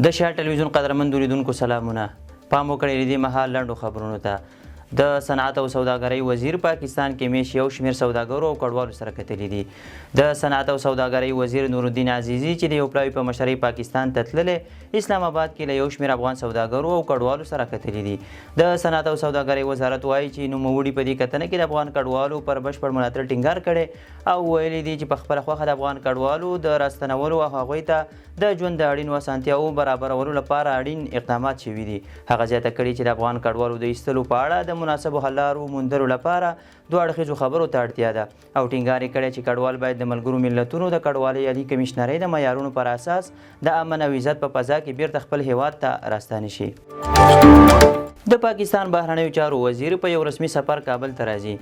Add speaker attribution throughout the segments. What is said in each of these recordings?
Speaker 1: د شاه ټلویزیون قدرمن لیدونکو سلامونه. پام وکړئ دې مهال لنډو خبرونو ته. د صنعت او سوداګرۍ وزیر پاکستان کې میش یو شمېر سوداګرو او کډوالو سره کتلي دي. د صنعت او سوداګرۍ وزیر نورالدین عزیزي چې د یو پلاوي په مشرۍ پاکستان ته تللی، اسلام آباد کې له یو شمېر افغان سوداګرو او کډوالو سره کتلي دي. د صنعت او سوداګرۍ وزارت وایي چې نوموړي په دې کتنه کې د افغان کډوالو پر بشپړ ملاتړ ټینګار کړی او ویلي دي چې په خپله خوښه د افغان کډوالو د راستنولو او هغوی ته د ژوند د اړینو اسانتیاوو برابرولو لپاره اړین اقدامات شوي دي. هغه زیاته کړې چې د افغان کډوالو د ایستلو په اړه د مناسبو حل لارو موندلو لپاره دوه اړخیزو خبرو ته اړتیا ده او ټینګار یې کړی چې کډوال باید د ملګرو ملتونو د کډوالۍ عالي کمیشنرۍ د معیارونو پر اساس د امن او عزت په فضا کې بیرته خپل هیواد ته راستانه شي. د پاکستان بهرنیو چارو وزیر په یو رسمي سفر کابل ته راځي.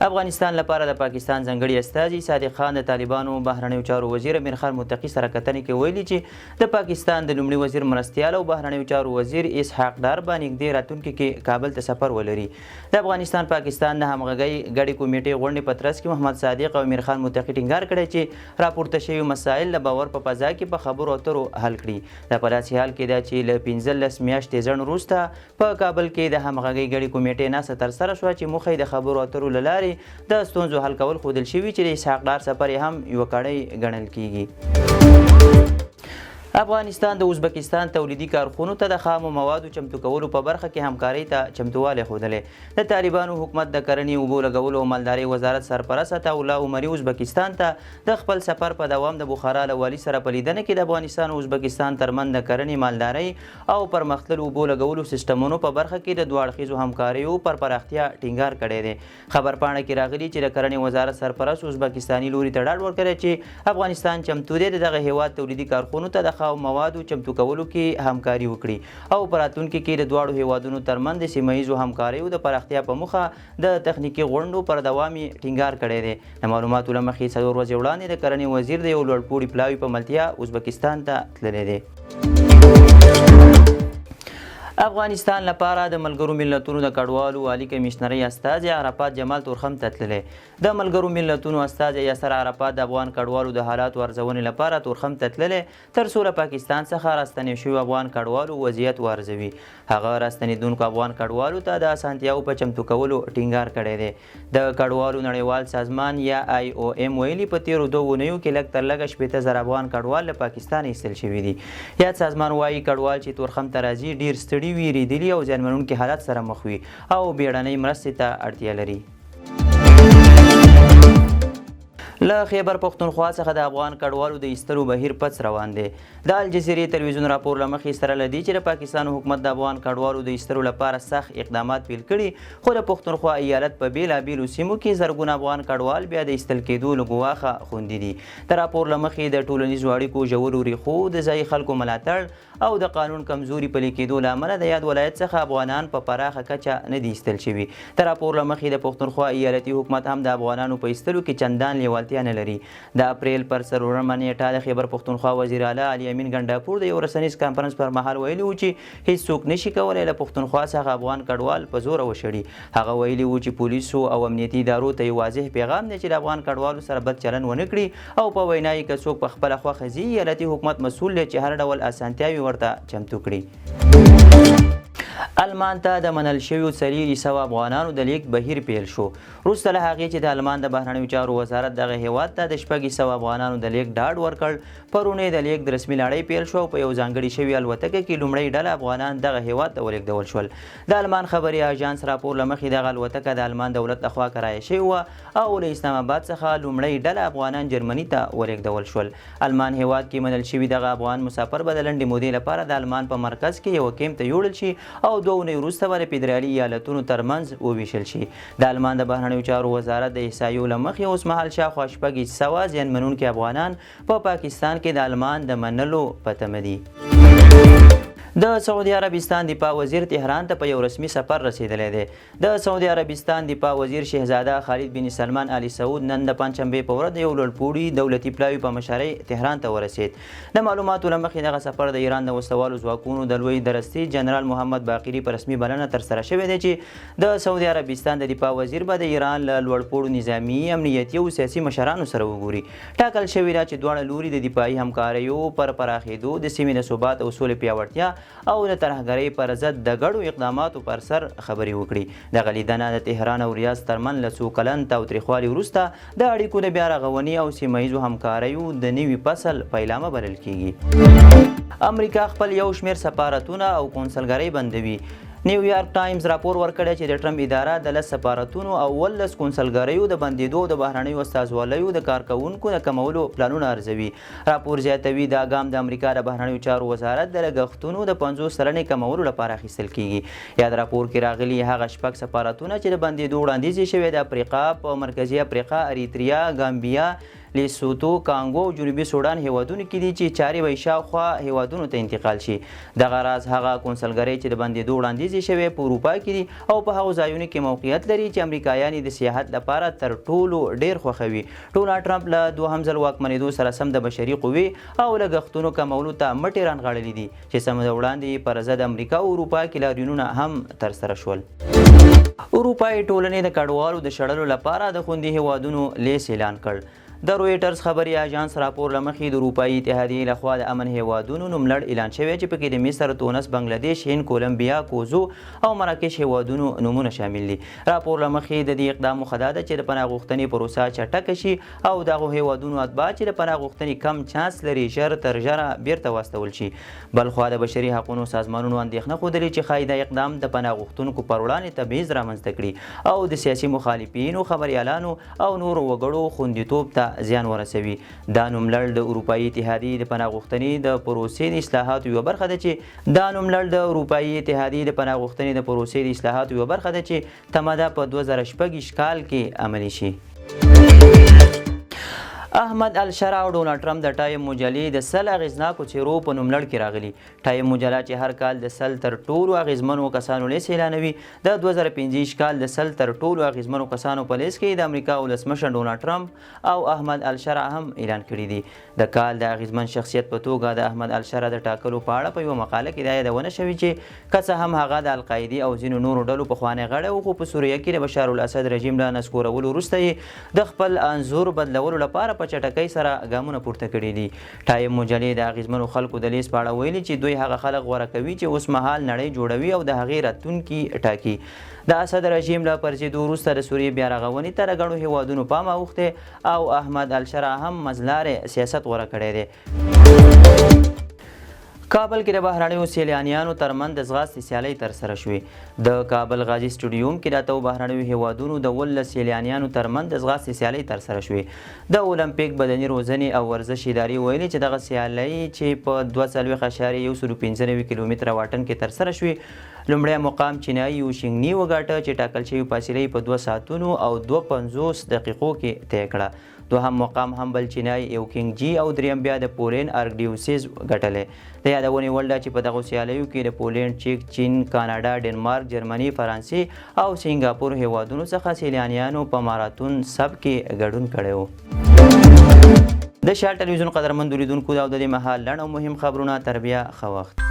Speaker 1: افغانستان لپاره د پاکستان ځانګړي استازي صادق خان د طالبانو بهرنیو چارو وزیر امیر خان متقي سره کتنې کې ویلي چې د پاکستان د لومړي وزیر مرستیال او بهرنیو چارو وزیر اسحاق ډار به نږدې راتلونکي کې کابل ته سفر ولري. د افغانستان پاکستان د همغږۍ ګډې کمیټې غونډې په ترڅ کې محمد صادق او امیر خان متقي ټینګار کړی چې راپورته شوي مسایل د باور په فضا کې په خبرو اترو حل کړي. دا په داسې حال کې ده چې له 15 میاشتې ځنډ وروسته په کابل کې د همغږۍ ګډې کمېټې ناسته ترسره شوه چې موخه یې د خبرو اترو له لارې د ستونزو حل کول ښودل شوي چې د اسحاق ډار سفر یې هم یوه کړۍ ګڼل کیږي. افغانستان د ازبکستان تولیدي کارخونو ته د خامو موادو چمتو کولو په برخه کې همکارۍ ته چمتووالی ښودلی. د طالبانو حکومت د کرنې، اوبو لګولو او مالدارۍ وزارت سرپرست عطاالله عمري ازبکستان ته د خپل سفر په دوام د بخارا له والي سره په لیدنه کې د افغانستان او ازبکستان ترمنځ د کرنې، مالدارۍ او پرمختللو اوبو لګولو سیسټمونو په برخه کې د دوه اړخیزو همکاریو پر پراختیا ټینګار کړی دی. خبرپاڼه کې راغلي چې د کرنې وزارت سرپرست ازبکستاني لوري ته ډاډ ورکړی چې افغانستان چمتو دی د دغه هېواد تولیدي کارخونو ته د خاو موادو چمتو کولو کې همکاري وکړي او په راتلونکي کې د دواړو هېوادونو ترمنځ د سیمه ییزو همکاریو د پراختیا په موخه د تخنیکي غونډو پر دوام یې ټینګار کړی دی. د معلوماتو له مخې 4 ورځې وړاندې د کرنې وزیر د یو لوړپوړي پلاوي په ملتیا ازبکستان ته تللی دی. افغانستان لپاره د ملګرو ملتونو د کډوالو عالي کمیشنرۍ استازی عرفات جمال تورخم ته تللی. د ملګرو ملتونو استازی یاسر عرفات د افغان کډوالو د حالاتو ارزونې لپاره تورخم ته تللی تر څو له پاکستان څخه راستنیو شویو افغان کډوالو وضعیت وارزوي. هغه راستنېدونکو افغان کډوالو ته د اسانتیاوو په چمتو کولو ټینګار کړی دی. د کډوالو نړیوال سازمان یا آی او ایم ویلي، په تېرو 2 اونیو کې لږ تر لږه 60,000 افغان کډوال له پاکستانه ایستل شوي دي. یاد سازمان وايي، کډوال چې تورخم ته راځي، ډېر ستړي وي، رېدلي او زیانمنونکي حالت سره مخ وي او بېړنۍ مرستې ته اړتیا لري. له خیبر پښتونخوا څخه د افغان کډوالو د ایستلو بهیر پڅ روان دی. د الجزیرې تلویزیون راپور له مخې سره له دې چې د پاکستان حکومت د افغان کډوالو د ایستلو لپاره سخت اقدامات پیل کړي، خو د پښتونخوا ایالت په بېلابېلو سیمو کې زرګونه افغان کډوال بیا د ایستل کېدو له ګواښه خوندي دي. د راپور له مخې د ټولنیزو اړیکو ژورو ریښو، د ځايي خلکو ملاتړ او د قانون کمزوري پلي کېدو له امله د یاد ولایت څخه افغانان په پراخه کچه نه دي ایستل شوي. د راپور له مخې د پښتونخوا ایالتي حکومت هم د افغانانو په ایستلو کې چندان لیوالتیا نه لري. د اپریل پر 4مه نېټه د خیبر پښتونخوا وزیر اعلی علي امین ګنډاپور د یو رسنیز کانفرنس پر مهال ویلي وو چې هیڅوک نه شي کولای له پښتونخوا څخه افغان کډوال په زوره وشړي. هغه ویلي وو چې پولیسو او امنیتي ادارو ته یې واضح پیغام دی چې له افغان کډوالو سره بد چلن ونه کړي او په وینا یې که څوک په خپله خوښه ځي، ایالتي حکومت مسول دی چې هر ډول اسانتیاوې ورته چمتو کړي. المان ته د منل شویو 400 افغانانو د لیږد بهیر پیل شو. وروسته له هغې چې د المان د بهرنیو چارو وزارت دغه هېواد ته د 600 افغانانو د لیږد ډاډ ورکړ، پرون یې د لیږد رسمي لړۍ پیل شوه او په یو ځانګړي شوي الوتکه کې لومړۍ ډله افغانان دغه هېواد ته ولېږدول شول. د المان خبري اژانس راپور له مخې دغه الوتکه د المان دولت لخوا کرایه شوې وه او له اسلام اباد څخه لومړۍ ډله افغانان جرمني ته ولېږدول شول. المان هېواد کې منل شوي دغه افغان مسافر به د لنډې مودې لپاره د المان په مرکز کې یوه کیمپ ته یوړل شي او 2 اونۍ وروسته به د فدرالي ایالتونو ترمنځ وویشل شي. د المان د بهرنیو چارو وزارت د احصایو له مخې اوسمهال شاوخوا 600 زیان منونکي افغانان په پاکستان کې د المان د منلو په تمه دي. د سعودي عربستان دفاع وزیر تهران ته په یو رسمي سفر رسېدلی دی. د سعودي عربستان دفاع وزیر شهزاده خالد بن سلمان آل سعود نن د پنجشنبې په ورځ د یو لوړپوړي دولتي پلاوي په مشرۍ تهران ته ورسېد. د معلوماتو له مخې دغه سفر د ایران د وسلهوالو ځواکونو د لوی درستیز جنرال محمد باقري په رسمي بلنه ترسره شوی دی چې د سعودي عربستان د دفاع وزیر به د ایران له لوړپوړو نظامي، امنیتي او سیاسي مشرانو سره وګوري. ټاکل شوې ده چې دواړه لوري د دفاعي همکاریو پر پراخېدو، د سیمې د ثبات او سولې پیاوړتیا او د ترهګرۍ پر ضد د ګډو اقداماتو پر سر خبرې وکړي. دغه لیدنه د تهران او ریاض ترمنځ له څو کلن تاوتریخوالي وروسته د اړیکو د بیا رغونې او سیمه ییزو همکاریو د نوي فصل پیلامه بلل کېږي. امریکا خپل یو شمېر سفارتونه او کونسلګرۍ بندوي. نیویارک ټایمز راپور ورکړی چې د ټرمپ اداره د 10 سفارتونو او 17 کونسلګریو د بندېدو او د بهرنیو استازولیو د کارکوونکو د کمولو پلانونه ارزوي. راپور زیاتوي، دا ګام د امریکا د بهرنیو چارو وزارت د لګښتونو د 50 سلنې کمولو لپاره اخیستل کېږي. یاد راپور کې راغلي، هغه شپږ سفارتونه چې د بندېدو وړاندیز یې شوی، د افریقا په مرکزي افریقا، اریتریا، ګامبیا، لیسوتو، کانګو او جنوبي سوډان هېوادونو کې دي چې چارې به یې شاوخوا هېوادونو ته انتقال شي. دغه راز هغه کونسلګرۍ چې د بندېدو وړاندیز یې شوی، په اروپا کې دي او په هغو ځایونو کې موقعیت لري چې امریکایان یې د سیاحت لپاره تر ټولو ډېر خوښوي. ډونالډ ټرمپ له دوهم ځل واکمنېدو سره سم د بشري قوې او لګښتونو کمولو ته مټې رانغاړلې دي. چې څه موده وړاندې یې پر ضد امریکا او اروپا کې لاریونونه هم ترسره شول. اروپایي ټولنې د کډوالو د شړلو لپاره د خوندي هیوادونو لیست اعلان کړ. د رویټرز خبري آژانس راپور له مخې د اروپایي اتحادیې لخوا د امن هیوادونو نوملړ اعلان شوی چې پکې د مصر، تونس، بنګله دیش، هند، کولمبیا، کوزو او مراکش هیوادونو نومونه شامل دي. راپور له مخې د دې اقدام موخه دا ده چې د پناه غوښتنې پروسه چټکه شي او د هغو هېوادونو اتباع چې د پناه غوښتنې کم چانس لري ژر تر ژره بیرته واستول شي. بلخوا د بشري حقونو سازمانونو اندېښنه ښودلې چې ښايي دا اقدام د پناه غوښتونکو پر وړاندې تبعیض رامنځته کړي او د سیاسي مخالفینو، خبریالانو او نورو وګړو خوندیتوب ته زیان ورسوي. دا نوملړ د اروپايي اتحادیې د پناه غوښتنې د پروسې د اصلاحاتو یوه برخه ده چې دا نوملړ د اروپايي اتحادیې د پناه غوښتنې د پروسې د اصلاحاتو یوه برخه ده چې تمه ده په 2026 کال کې عملي شي. احمد الشرع او ډونالډ ټرمپ د ټایم مجلې د 100 اغېزناکو څېرو په نوملړ کې راغلي. ټایم مجله چې هر کال د 100 تر ټولو اغېزمنو کسانو لیست اعلانوي، د 2025 کال د 100 تر ټولو اغېزمنو کسانو په لیست کې د امریکا ولسمشر ډونالډ ټرمپ او احمد الشرع هم اعلان کړي دي. د کال د اغېزمن شخصیت په توګه د احمد الشرع د ټاکلو په اړه په یوه مقاله کې دا یادونه شوې چې که څه هم هغه د القاعدې او ځینو نورو ډلو پخوانی غړی و، خو په سوریه کې د بشارالاسد رژیم له نسکورولو وروسته یې د خپل انځور بدلولو لپاره په چټکۍ سره ګامونه پورته کړي دي. ټایم مجلې د اغېزمنو خلکو د لیست په اړه ویلي چې دوی هغه خلک غوره کوي چې اوسمهال نړۍ جوړوي او د هغې راتلونکي ټاکي. د اسد رژیم له پرځېدو وروسته د سوریې بیارغونې ته د ګڼو هېوادونو پام اوښتی او احمد الشرع هم منځلاری سیاست غوره کړی دی. کابل کې د بهرنیو سیلانیانو ترمنځ د ځغاستې سیالۍ ترسره شوې. د کابل غازي سټډیوم کې د اتو بهرنیو هېوادونو د 17 سیلانیانو ترمنځ د ځغاستې سیالۍ ترسره شوې. د المپیک بدني روزنې او ورزش ادارې ویلي چې دغه سیالۍ چې په 42.195 کیلومتره واټن کې ترسره شوې، لومړی مقام چینایي یو شینګني وګاټه چې ټاکل شوې فاصله یې په 2 ساعتونو او 52 دقیقو کې طی کړه. دوهم مقام هم بل چینای یو کینګ جي او دریم بیا د پولینډ ارکډیوسیز ګټلی. د یادونې وړ ده چې په دغو سیالیو کې د پولینډ، چک، چین، کاناډا، ډنمارک، جرمني، فرانسې او سینګاپور هېوادونو څخه سیلانیانو په ماراتون سب کې ګډون کړی و. د شال ټلویزیون قدرمندو لیدونکو دا او د دې مهال لنډ او مهم خبرونه. تر بیا ښه وخت.